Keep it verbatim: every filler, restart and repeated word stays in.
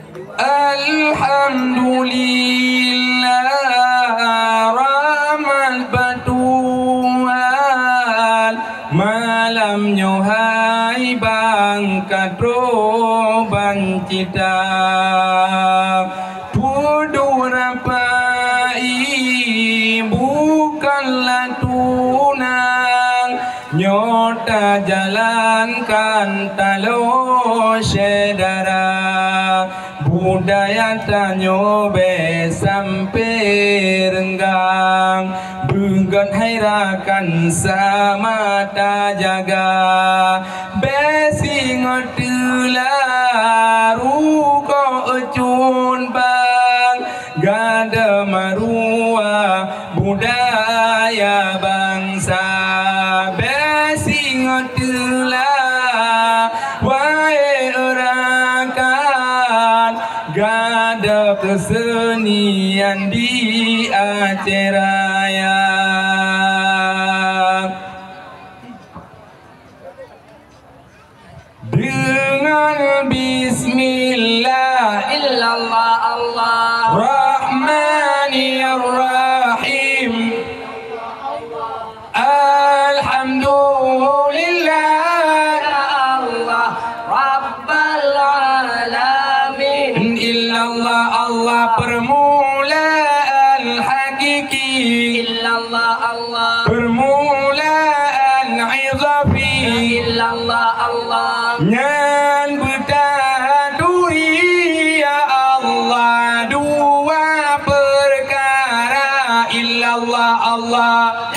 Alhamdulillah, rahmat bak Tuhan. Malam nyoe hai bang ka troh ban cita. Peuduek rapai bukanlah tunang. Nyoe tajalankan taloe syedara, budaya tanyoe bèk sampoe reunggang. Beugèt hai rakan sama tajaga, bèk singoh teulah rugoe cun bang. Gata maruah budaya bansa, bèk singoh teulah wahé rakan, gata keuseunian di Aceh Raya. Dengan bismillah. Illallah Allah. Rahmanirrahim. Alhamdulillah. Ya Allah Rabbal Alamin. Illallah Allah permulaan hakiki. Illallah Allah. Permulaan idafi. Illallah Allah. Nyan beutaturi, ya Allah, dua perkara. Illallah Allah.